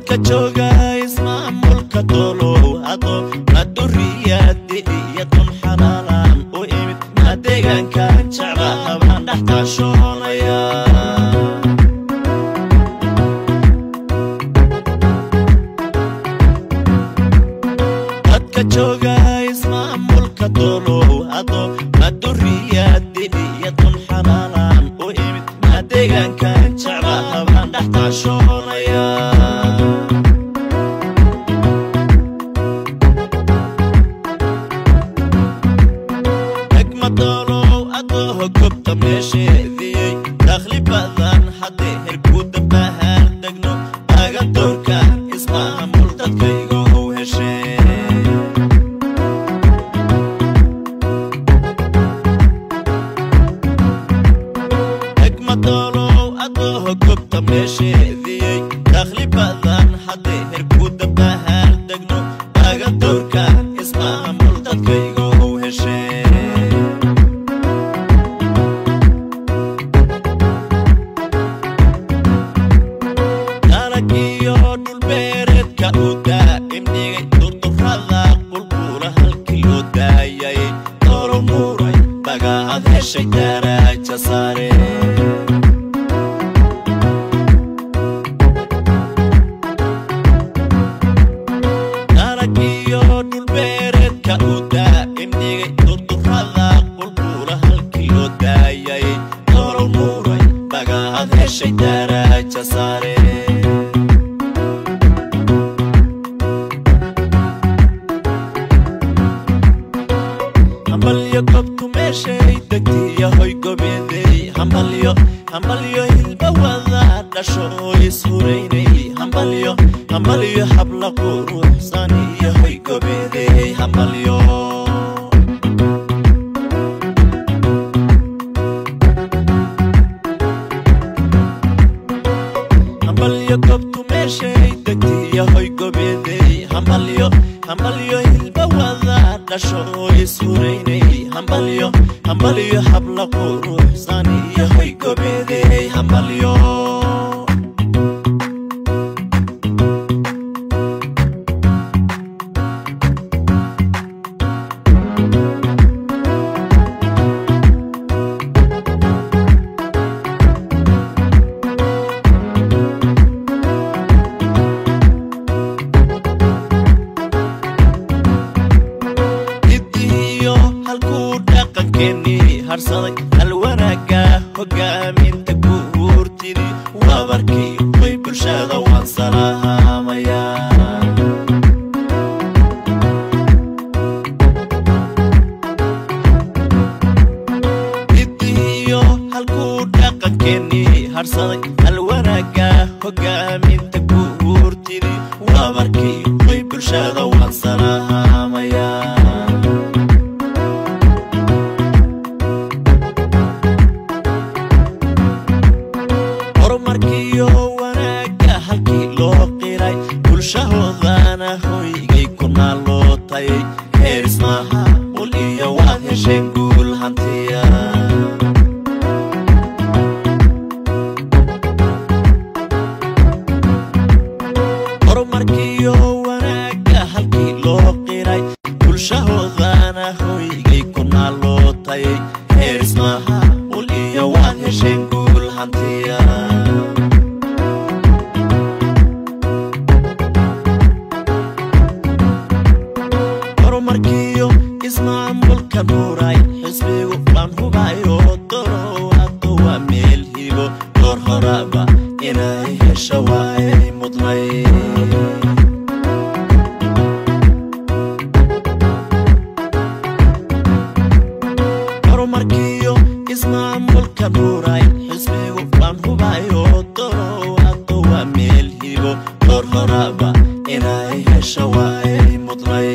Dadka jooga ismaamulka Doolow ado maduriyadi iyo dun xalaalaan u imid, ma deegaankan jeclaha baan dhex taashoonaya. Dadka jooga ismaamulka Doolow ado maduriyadi iyo dun xalaalaan u imid, ma deegaankan jeclaha baan dhex taashoonaya. Degma Doolow adoo gobta meesheediyey, dakhli badan haddii herguuda bahaan degno, aga doorka ismaamul dadkayga u heshee. Degma Doolow adoo gobta meesheediyey, dakhli badan haddii herguuda bahaan degno, aga doorka ismaamul dadkayga u heshee. Dalagiyo dhulbeereedka uu daa'imdhigay, durdurrada qulqula halkii loo daayay, Doolow nuuray bagaad heshay daraja sare. Dalagiyo dhulbeereedka uu daa'imdhigay, durdurrada qulqula halkii loo daayay, Doolow nuuray bagaad heshay daraja sare. Hambalyo gobtu meeshay degtiya hoy gobeeday, hambalyo hambalyo hilba wada dhasho oo ishuraynay, hambalyo hambalyo habla quruxsan iyo hoy gobeeday, hambalyo. Hambalyo gobtu meeshay degtiya hoy gobeeday, hambalyo hambalyo hilba wada dhasho oo ishuraynay, hambalyo hambalyo habla quruxsan iyo hoy gobeeday, hambalyo. Hiddihiyo halkuu dhaqankeennii harsaday, hal wanaagga hogaaminta guurtidii wabarkii way bulshada waan salaamayaa. Hiddihiyo halkuu dhaqankeennii harsaday, hal wanaagga hogaaminta guurtidii wabarkii way bulshada waan salaamayaa. Horumarkiyo wanaagga halkii loo qiray, bulshahoodana hoygay ku naalootay, heerismaha ul iyo waad hesheen guul hantiya. Horumarkiyo wanaagga halkii loo qiray, bulshahoodana hoygay ku naalootay, heerismaha ul iyo waad hesheen guul hantiya. Horumarkiyo ismaamulka nuuray xisbigu waan hubayo, Doolow hadda waa meel hibo, goor horaba inay hesho waay mudnay. Horumarkiyo ismaamulka nuuray xisbigu waan hubayo, Doolow hadda waa meel hibo, goor horaba inay hesho waay mudnay.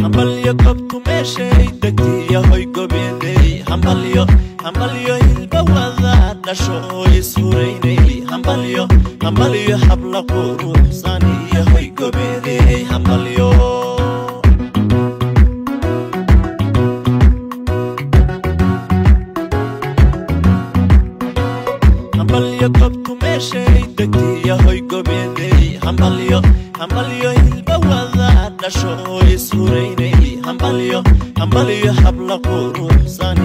Hambalyo gobtu meeshay degtiya hoy gobeeday, hambalyo hambalyo hilba wada dhasho oo ishuraynay, hambalyo hambalyo habla quruxsan iyo hoy gobeeday, hambalyo. Hambalyo gobtu meeshay degtiya hoy gobeeday, hambalyo, hambalyo hilba wada dhasho oo ishuraynay, hambalyo, hambalyo habla quruxsan.